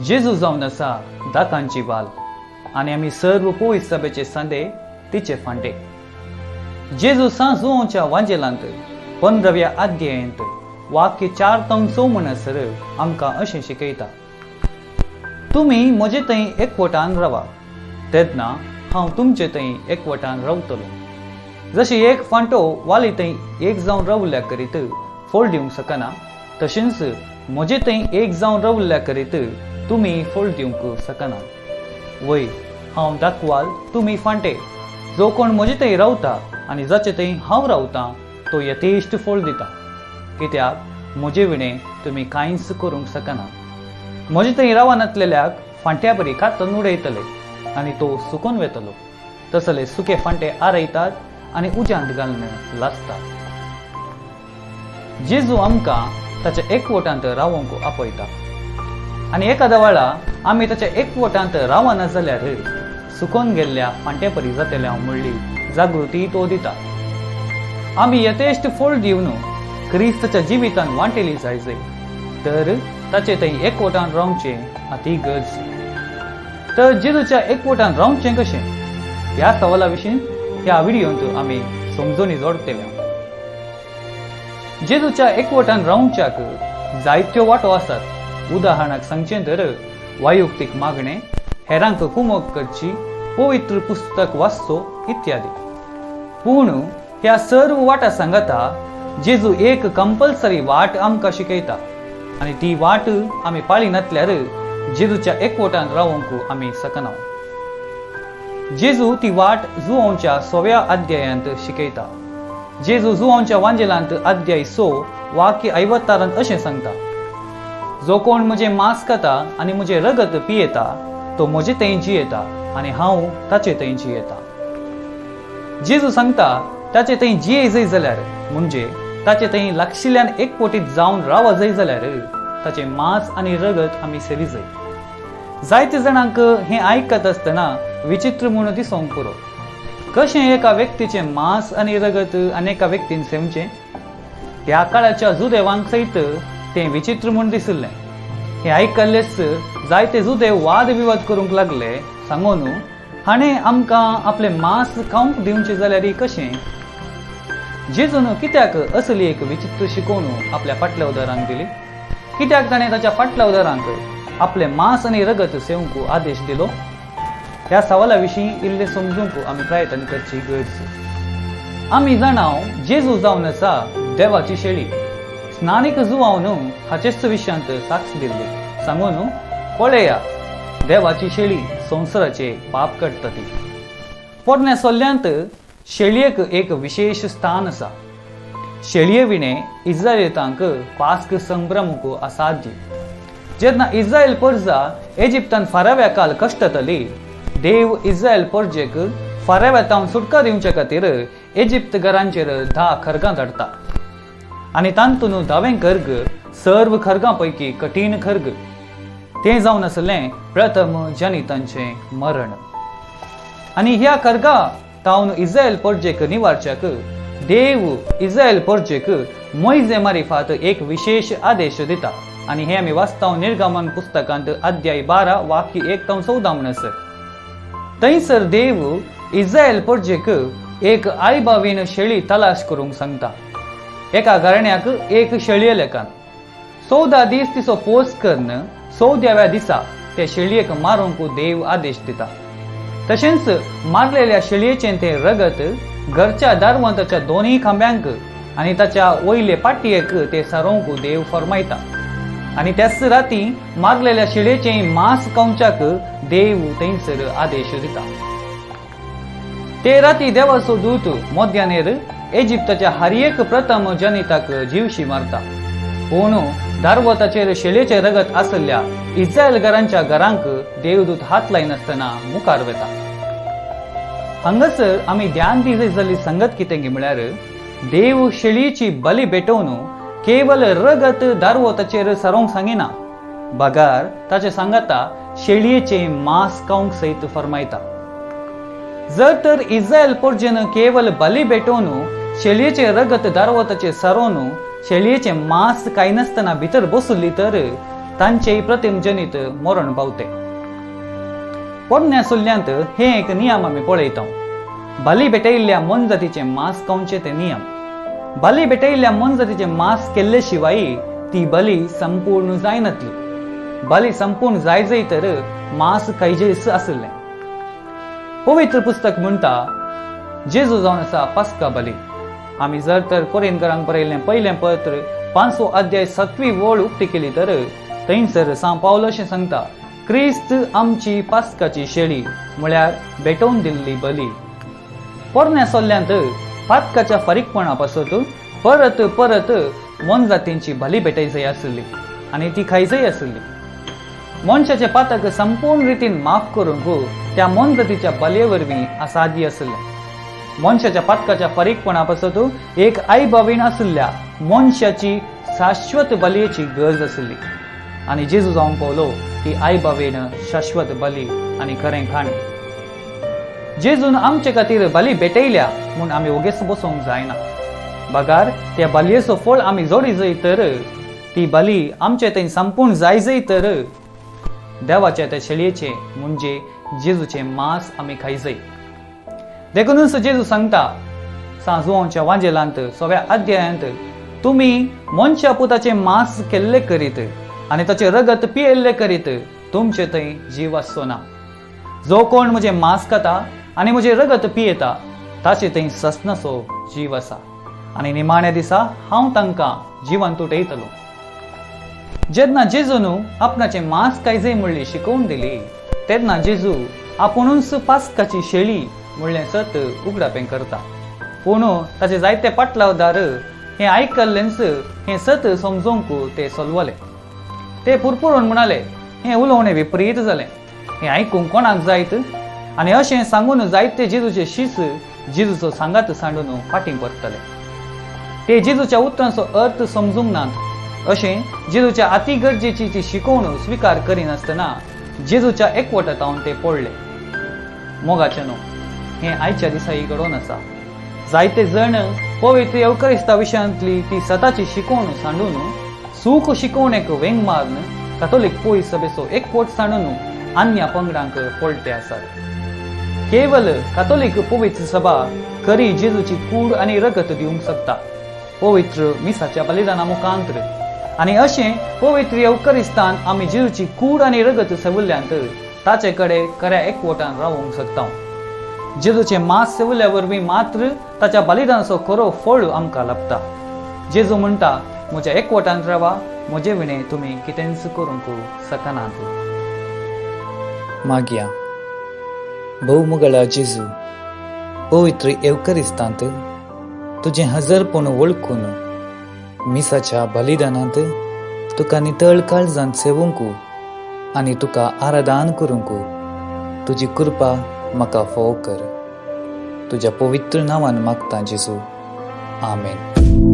जेजू जावन आसा दाकांची वाल आनी आमी सर्व पवित्र सभेचे सांदे तिचे फांटे. जेजू सां जुवांच्या वांजेलांत 15व्या अध्यायांत वाक्य 4 तावन 6 म्हणसर आमकां अशें शिकयता, तुमी म्हजे थंय एकवटान रावा तेन्ना हांव तुमचे थंय एकवटान रावतलो. जशें एक फांटो वाली थंय एक जावन रावल्या करीत फळ दिवंक शकना, तशेंच म्हजे थंय एक जावन रावल्या करीत तुमी फळ दिवंक शकना. वय हांव दाखवाल, तुमी फांटे. जो कोण म्हजे थंय रावता आनी जाचे थंय हांव रावतां तो यथेश्ट फळ दिता, कित्याक म्हजे विणें तुमी कांयच करूंक शकना. म्हजे थंय रावनातलेल्याक फांट्या बरी कातून उडयतले आनी तो सुकून वेतलो. तसले सुके फांटे आरयतात आनी उज्यांत घालून लासतात. जेजू आमकां ताच्या एकवटांत रावंक आपयता आनी एखाद्या वेळा आमी ताच्या एकवटांत रावना जाल्यार सुकून गेल्ल्या फांट्या परी जातले हांव म्हणली जागृती तो दिता. आमी यथेश्ट फळ दिवन क्रिस्ताच्या जिवितान वांटेली जाय जाय तर ताचे थंय एकवटान रावचें अती गरज. तर जेजूच्या एकवटान रावचें कशें ह्या सवाला विशीं ह्या व्हिडियोंत आमी समजणी जोडटले. जेजूच्या एकवटान रावच्याक जायत्यो वाटो आसात. उदाहरणाक सांगचें तर वैयक्तीक मागणें, हेरांक कुमक करची, पवित्र पुस्तक वाचचो इत्यादी. पूण ह्या सर्व वाटा सांगता जेजू एक कंपल्सरी वाट आमकां शिकयता आनी ती वाट आमी पाळी नासल्यार जेजूच्या एकवटान रावंक आमी शकना. जेजू ती वाट जुवांच्या 6व्या अध्यायांत शिकयता. जेजू जुवांच्या वांजेलांत अध्याय 6 वाक्य 56 अशें सांगता, जो कोण म्हजें मांस खाता आनी म्हजें रगत पियेता तो म्हजे थंय जियेता आनी हांव ताचे थंय जियेता. जेजू सांगता ताचे थंय जिये जाय जाल्यार म्हणजे ताचे थंय लागशिल्ल्यान एकवटीत जावन रावा जाय जाल्यार ताचें मांस आनी रगत आमी सेवी जाय. जायते जाणांक हें आयकत आसतना विचित्र म्हूण दिसूंक पुरो. कशें एका व्यक्तीचें मांस आनी रगत आनी एका व्यक्तीन सेवचें? ह्या काळाच्या जुदेवांक सयत तें विचित्र म्हूण दिशिल्लें. हें आयकल्लेच जायते जुदेव वाद विवाद करूंक लागले, सांगून हाणें आमकां आपलें मांस खावंक दिवचें जाल्यार कशें? जेजून कित्याक असली एक विचित्र शिकवण आपल्या फाटल्या उदारांक दिली? कित्याक ताणें ताच्या फाटल्या उदारांक आपलें मांस आनी रगत सेवंक आदेश दिलो? ह्या सवाला विशीं इल्लें समजूंक आमी प्रयत्न करची गरज. आमी जाणाव जेजू जावन आसा देवाची शेळी. स्नानीक जुवावन हाचेच विशयांत साक्ष दिल्ली, सांगून पळया देवाची शेळी संवसाराचे पाप काडटा ती. पोरण्या सोल्ल्यांत शेळयेक एक विशेश स्थान आसा. शेळये विणें इस्रायलितांक पास्क संभ्रमूंक असाध्य. जेन्ना इस्रायल परजा इजिप्तान फाराव्या काल कश्टतली, देव इस्रायल परजेक फाराव्या तावन सुटका दिवचे खातीर इजिप्त घरांचेर 10 खर्गां धाडटा आनी तातूंत 10वें खर्ग सर्व खर्गां पैकी कठीण खर्ग तें जावन आसलें प्रथम जनितांचें मरण. आनी ह्या खर्गा तावन इस्रायल परजेक निवारच्याक देव इस्रायल परजेक मोयजे मारिफात एक विशेश आदेश दिता आनी हें आमी वाचता निर्गमन पुस्तकांत अध्याय 12 वाक्य 1 तावन 14 म्हणसर. थंयसर देव इस्रायल परजेक एक आयबावीन शेळी तलाश करूंक सांगता. एका घराण्याक एक शेळये लेखान 14 दीस तिचो पोस करून 14व्या दिसा ते शेळयेक मारूंक देव आदेश दिता. तशेंच मारलेल्या शेळयेचें तें रगत घरच्या दारवंताच्या दोनूय खांब्यांक आनी ताच्या वयले पाटयेक ते सारोवंक देव फरमायता आनी त्याच राती मारलेल्या शेळयेचें मांस खावच्याक देव थंयसर आदेश दिता. ते राती देवाचो दूत मध्यानेर इजिप्ताच्या हर एक प्रथम जनिताक जीवशी मारता. पूण दारवताचेर शेळयेचें रगत आसल्या इस्रायल घरांच्या घरांक देवदूत हात लायनासतना मुखार वेता. हांगासर आमी ध्यान दिवंक जाल्ली संगत कितें म्हळ्यार देव शेळयेची बली भेटोवन केवल रगत दारवताचेर सारोवंक सांगिना, बगार ताचे सांगाता शेळयेचें मांस खावंक सयत फरमायता. जर तर इस्रायल परजेन केवल बली भेटोवन शेळयेचें रगत दारवताचेर सारोवन शेळयेचें मांस खायनासतना भितर बसली तर तांचेय प्रथम जनीत मरण पावते. पोरण्या सुल्ल्यांत हे एक नियम आमी पळयता. बली भेटयल्ल्या मोनजातीचें मांस खावचें ते नियम. बली भेटयल्ल्या मोनजातीचें मांस केल्ले शिवाय ती बली संपूर्ण जायनातली. बली संपूर्ण जाय जाय तर मांस खायजेच आशिल्लें. पवित्र पुस्तक म्हणटा जेजू जावन आसा पास्का बली. आमी जर तर कोरिनकरांक बरयल्लें पयलें पत्र 5 अध्याय 7वी वळ उक्ती केली तर थंयसर सांव पावल अशें सांगता, क्रिस्त आमची पास्काची शेळी म्हळ्यार भेटोवन दिल्ली बली. पोरण्या सोल्ल्यांत पातकाच्या फारीकपणा पासत परत परत मोनजातींची बली भेटयजय आशिल्ली आनी ती खायजय आशिल्ली. मनशाचे पातक संपूर्ण रितीन माफ करूंक त्या मोनजातीच्या बलये वरवीं असाध्य आशिल्लें. मनशाच्या पातकाच्या फारीकपणा पासत एक आई बावीण आशिल्ल्या मनशाची शाश्वत बलयेची गरज आशिल्ली आनी जेजू जावन पावलो ती आई बावीण शाश्वत बली आनी खरें खाण. जेजून आमचे खातीर बली भेटयल्या म्हूण आमी ओगेच बसोवंक जायना, बगार त्या बलयेचो फळ आमी जोडी जय तर ती बली आमचे थंय संपूर्ण जाय जय तर देवाच्या त्या शेळयेचें म्हणजे जेजूचें मांस आमी खायजय. देखूनच जेजू सांगता सांजवांच्या वांजेलांत 6व्या अध्यायांत, तुमी मनशा पुताचें मांस केल्ले करीत आनी ताचें रगत पियेल्ले करीत तुमचे थंय जीव आसचो ना. जो कोण म्हजें मांस खाता आनी म्हजें रगत पियेता ताचे थंय ससनाचो जीव आसा आनी निमाण्या दिसा हांव तांकां जिवान तुटयतलो. जेन्ना जेजून आपणाचें मांस खायजय म्हणली शिकोवन दिली तेन्ना जेजू आपुणूच पास्काची शेळी म्हणलें सत उगडापें करता. पूण ताचे जायते पाटलावदार हें आयकल्लेंच हें सत समजोवंक ते सोलवले. ते पुरपुरून म्हणाले, हें उलोवणें विपरीत जालें, हें आयकूंक कोणाक जायत? आनी अशें सांगून जायते जेजूचे शीस जेजूचो सांगात सांडून फाटीं परतले. ते जेजूच्या उतरांचो अर्थ समजूंक नात. अशें जेजूच्या अती गरजेची ती शिकोवण स्विकार करिनासतना जेजूच्या एकवटांत ते पडले. मोगाचें न्हू हें आयच्या दिसाय घडोवन आसा. जायते जण पवित्र येवकरिस्ता विशयांतली ती सताची शिकोवण सांडून सूख शिकोवणेक वेंग मारून कातोलीक पोय सभेचो एकवट सांडून अन्य पंगडांक पळटे आसात. केवल कातोलीक पवित्र सभा खरी जेजूची कूड आनी रगत दिवंक शकता पवित्र मिसाच्या बलिदाना मुखांतर. आनी अशें पवित्र येवकरिस्तान आमी जेजूची कूड आनी रगत सेवल्ल्यांत ताचे कडेन खऱ्या एकवटान रावूंक शकता. जेजूचें मांस सेवल्या वरवीं मात्र ताच्या बलिदानाचो खरो फळ आमकां लाभता. जेजू म्हणटा, म्हज्या एकवटान रावा, म्हजे विणें तुमी कितेंच करूंक शकनात. मागया. भोवमुगळा जेजू, पवित्र येवकरिस्तांत तुजें हजरपण वळखून मिसाच्या बलिदानांत तुका नितळ काळजांत सेवूंक आनी तुका आराधन करूंक तुजी कृपा म्हाका फोव कर. तुज्या पवित्र नांवान मागता जेजू, आमेन.